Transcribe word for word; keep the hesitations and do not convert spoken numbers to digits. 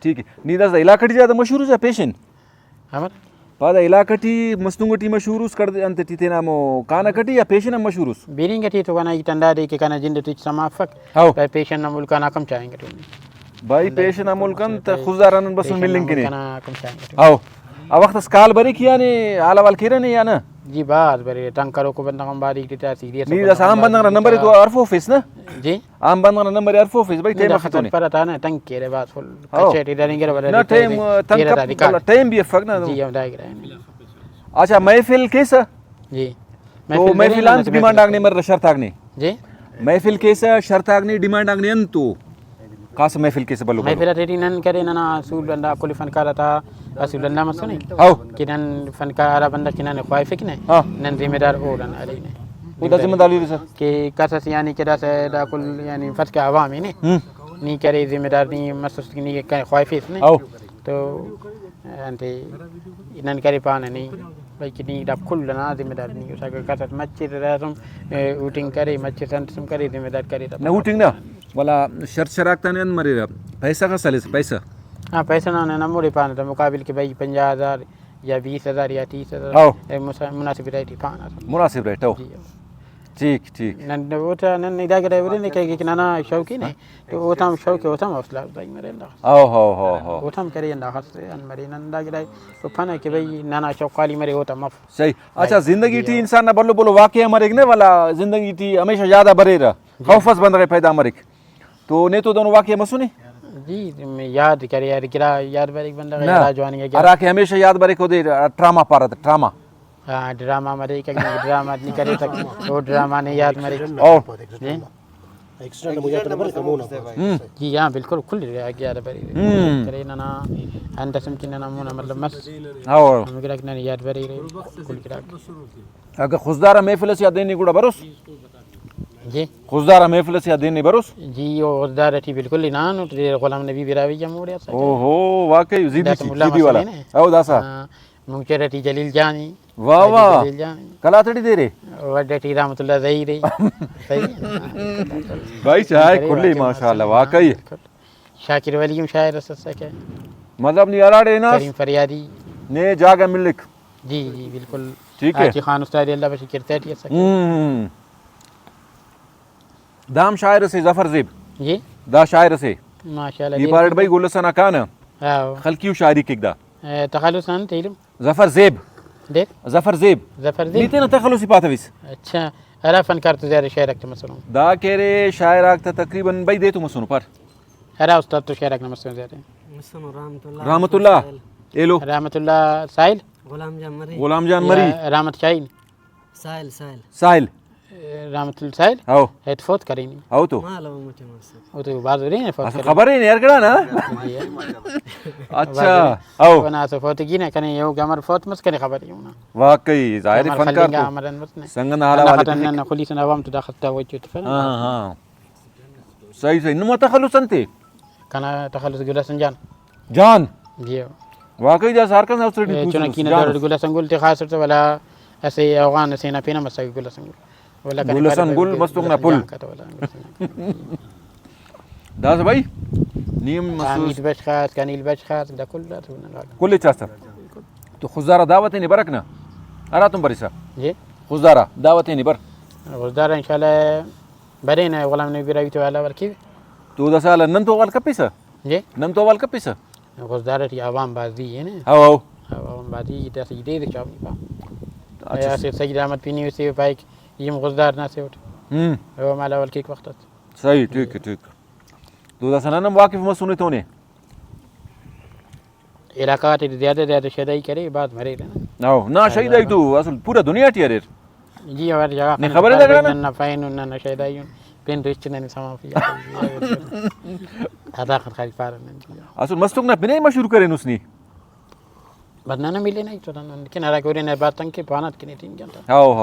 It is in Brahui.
ٹھیک ہے۔ نی داسہ علاقہ ٹی زیادہ مشہور اس یا پیشن؟ امر؟ پادا علاقہ ٹی مستونگ ٹی مشہور اس، کڑد انت ٹی تینا ہمو کانک ٹی یا پیشن ہم مشہور اس؟ بیرنگ ٹی تو کنا ہیت ہندادے کہ کنا جند ٹی ہچ سما افک۔ ہاو۔ پائے پیشن نا ملک آن ہاکم چائنگ ٹی۔ بھائی ہندادے پیشن نا ملک آن تہ خضدار آن بسن پیشن نا ملنگ کنے۔ ملک آن ہاکم چائنگ ٹی۔ ہاو۔ آ وخت اس کال بریک یعنی حال احوال کیرہ نے یا نہ؟ جی بھاز بریرہ، تنگ کروکو بندغ ہم باریک ٹی تا، سیریس نی بندغ داسہ ہم عام بندغ نا باریک نمبر ٹی۔ تو ہرفوفیس نہ؟ جی۔ عام بندغ نا نمبر ہرفوفیس بھائی، ٹائم داسہ افیتونے۔ تنگ پرہ تا نہ، تنگ کیرہ بھاز فل۔ ہاو۔ کچے ٹی درینگرہ ولدا نہ، ریکارڈ ٹائم، تنگ کیرہ کپ-، تا ریکارڈ۔ ولدا ٹائم بھی افک نہ۔ جی، ہم دا گرا ہے۔ اچھا، محفل کیسہ؟ جی۔ تو محفل محفل آن ڈیمانڈ آک نے مر شرط آک نے؟ جی۔ محفل کیسہ شرط آک نے، ڈیمانڈ آک نے انتو؟ خاص محفل کیسہ بھلو بھلو۔ محفل آتیٹی نن کرے ننا اصول ہندا کل فنکار آتا اصول ہندا مسنے۔ ہاو۔ کہ نن فنکار ہرا بندغ کہ ننے خواہفک نے، ہاں۔ نن ذمہ دار اوڑان ارینہ۔ او دا ذمہ دار لیرسہ۔ کہ کس اس یعنی کہ داسہ دا کل یعنی فرض کہ عوام ہی نے۔ ہم۔ نی کرے ذمہ دار نی مسس کہ نی خواہفیس نے۔ ہاو۔ تو انتے نن کرے پانہ نی، بلکہ نی دا کل ئنا ذمہ دار نی اس۔ اگہ کس اس مچے تہ داسم، اے، اوٹنگ کرے، مچے سنٹسم کرے، ذمہ دار کرے تہ نہ اوٹنگ نہ، ولا شرط شراکت آن انت مریرہ، پیسہ غا سلس، پیسہ۔ ہاں، پیسہ نا نن ہموڑے پانہ تہ مقابل کہ بھئی پنجاہ ہزار یا بیس ہزار یا تیس ہزار، ہاو۔ اے مسا-، مناسب ریٹ ای پانہ۔ مناسب ریٹ، ہاو۔ جی۔ ٹھیک، ٹھیک۔ نن اوتا نن ادا گڑا ورے نے کہیگی کہ ننا شوقین ہے۔ تو اوتام شوق ءِ، اوتام حوصلہ افزائی مرے اللہ۔ او ہو ہو ہو۔ اوتام کرے اللہ خاص ان مرے نن دا گڑا تو پھنہ کہ بھئی ننا شوق خالی مرے اوتا مف۔ صحیح۔ اچھا، زندگی ٹی انسان نا بھلو بھلو واقعہ مریک نے، ولا زندگی ٹی ہمیشہ یاد آ بریرہ، جی۔ خوف اس بندغ ءِ پیدا مریک۔ تو نے تو دنو واقعہ مسنے؟ جی، یاد کرے یار، گڑا یاد بریک بندغ ءِ، نہ۔ گڑا جوانی ءِ گڑا۔ ہرا کہ ہمیشہ یاد بریک اودے ٹراما پارہ تہ، ٹراما۔ ہاں، ڈرامہ مریک، اگہ ڈرامہ نی کریسک، او ڈرامہ نے یاد مریک۔ او۔ جی۔ ایکسیڈنٹ ہمو یات نہ بریک ہمونا۔ ہم۔ جی ہاں، بالکل، کل یاد بریک۔ ہم۔ کرے ننا، انت اسم کہ ننا مونا مطلب مس۔ او۔ ہمو گڑاک ننے یاد بریرہ، کل گڑاک۔ اگہ خضدار آ محفل ئسے آ دین نے گڑا بروس؟ جی۔ خضدار آ محفل ئسے آ دین نے بروس؟ جی، او خضدار ٹی بالکل ہنانٹ، غلام نبی براہوئی ہموڑے اسکہ۔ اوہو، واقعی زیبی داسہ ٹی، ملا زیبی والا۔ مسنے نے۔ او داسہ۔ ہاں۔ مونچر ٹی جلیل جان ءِ۔ واہ واہ۔ جلیل جان ءِ۔ قلات ٹی دیرے؟ وڈھ ٹی رحمت اللہ ظہیر ءِ۔ صحیح۔ بھائی شاعر کل ءِ ماشاءاللہ، واقعی۔ شاکر ولی ہم شاعر اس اسکہ۔ مطلب نی ہراڑے ہناس، کریم فریادی۔ نے جاگہ ملک۔ جی جی بالکل۔ ٹھیک ہے۔ حاجی خان استاد اللہ بخش کرتا ٹی اسکہ۔ ہم۔ دا ہم شاعر اسے ظفر زیب۔ جی۔ دا شاعر اسے۔ ماشاءاللہ، ای دیر پاریٹ بھائی گل حسن آ کانہ۔ ہاں۔ خلقی و شاعری کیک دا۔ اے، تخلص آن تیلم۔ ظفر زیب۔ دیر؟ ظفر زیب۔ ظفر زیب۔ نی تینا تخلص ای پاتویس۔ اچھا، ہرا فنکار تو زیادہ شاعر آک تو مسنو؟ دا کہ ارے شاعر آک تا تقریباً بھائی دے تو مسنو پر۔ ہرا استاد تو شاعر آک نا مسنو زیادہ؟ مسنو رحمت اللہ۔ رحمت اللہ۔ ساحل۔ ایلو۔ رحمت اللہ ساحل۔ غلام جان مری۔ غلام جان مری۔ یا رحمت شاہین۔ ساحل، ساحل۔ ساحل۔ اے، رحمت اللہ ساحل؟ ہاؤ۔ ایت فوت کرینی۔ ہاؤ تو۔ مالو مچے مس۔ او تو باز ورے نے فوت اسہ کرینی۔ خبر ہی نہیں یار گڑا نا۔ جی۔ اچھا۔ ہاؤ۔ اونا اسہ فوت گی نا کنے یو گمر فوت مس کنے خبر ہی ہونا۔ واقعی ظاہر گمر فنکار خلنگا تو۔ امرن مس نے۔ سنگن حالا انا والے خطن کنے۔ نن خلیسن عوام تو دا خطا وجہ تو فن۔ ہاں، ہاں۔ صحیح، صحیح۔ نما تخلص انتے؟ کنا تخلص گل حسن جان۔ جان؟ جی۔ واقعی دا سارکن اوسر ڈی اے، پوسنس، چنکی نا جان دور اس۔ گل حسن گل تے خاص تو ولا اسے اوغان اسے نا پینا مسا گل حسن گل۔ ولا کنے گل حسن پارے گل بھائی مستونگ نا گل حسن پل۔ جان کتو ولا گل حسن جان۔ داسہ بھائی، نیم مسوس۔ حمید بخش خاص، کنیل بخش خاص، دا کل دا تو نہ۔ کل چاستہ۔ تو خضدار آ دعوت نے برک نا؟ ہراتم برسا؟ جی۔ خضدار آ دعوت نے بر۔ خضدار آ انشاءاللہ برینہ، غلام نبی براہوئی تو حوال کیوہ۔ تو دا سال نن تو حوال کپیسہ؟ جی؟ نن تو حوال کپیسہ؟ خضدار ٹی عوام بازی ہے نا؟ ہاؤ، ہاؤ۔ عوام بازی داسہ ای دے دے چاؤ نی پا۔ اچھا۔ یا سے سید احمد پینی سے پائک، ایم خضدار نا سے اٹ۔ ہم۔ او مالا حوال کیک وخت اس۔ صحیح، ٹھیک ہے، ٹھیک۔ تو داسہ نن ہم واقف مسنے تو نے؟ علاقہ غاتے ٹی زیادہ زیادہ شیدائی کرے، بھاز مریرہ نا۔ ہاؤ، نا، شیدائی تو اصل پورا دنیا ٹی اریر۔ جی، ہر جگہ نے خبر ہے لگا نا؟ ننا پین، ننا شیدائی، پین تو ہچ ننے سما پی۔ ہذا خط خالی پارہ نن۔ اصل مستونگ نا پن ءِ مشہور کرینس نی۔ بس ننا ملے نا تو نن، لیکن ہرا گورے نا بات تنگ کے پانات کنے تین جنتا۔ ہاؤ، ہاؤ۔